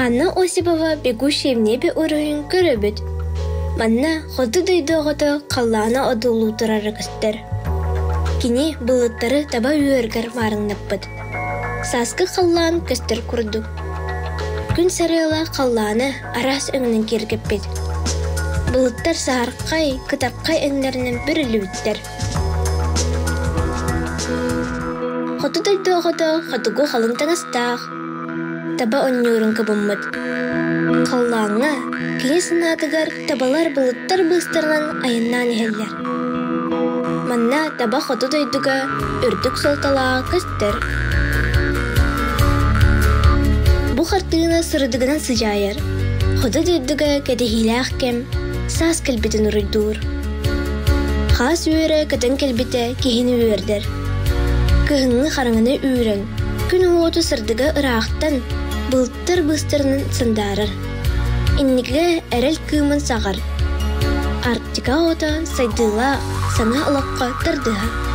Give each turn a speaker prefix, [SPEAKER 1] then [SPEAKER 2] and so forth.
[SPEAKER 1] Анна Осипова «Бегущий в небе» уруһуйун көрөбүт. Манна хоту дойду оҕото халлаана одуулуу турара көстөр. Кини былыттары таба үөргэр маарыҥнаппыт. Сааскы халлаан көстөр курдук. Күн сарыала халлааны араас өҥүнэн киэргэппит. Былыттар саһархай, кытархай өҥнөрүнэн бүрүллүбүттэр. Хоту дойду оҕото хотугу халыҥ таҥастаах, таба онньуурун кыбыммыт. Халлааҥҥа, кини санаатыгар табалар былыттар быыстарынан айаннаан иһэллэр. Манна таба хоту дойдуга үрдүк суолталааҕа көстөр. Бу хартыына сырдыгынан сыдьаайар, хоту дойдуга кэтэһиилээх кэм саас кэлбитин уруйдуур. Хаас үөрэ көтөн кэлбитэ киһини үөрдэр. Кыһыҥҥы хараҥаны үүрэн, күн уоту сырдыга ыраахтан, былыттар быыстарынан сандаарар. Инникигэ эрэл кыымын саҕар. Арктика оҕото сайдыылаах, саҥа олоххо тардыһар.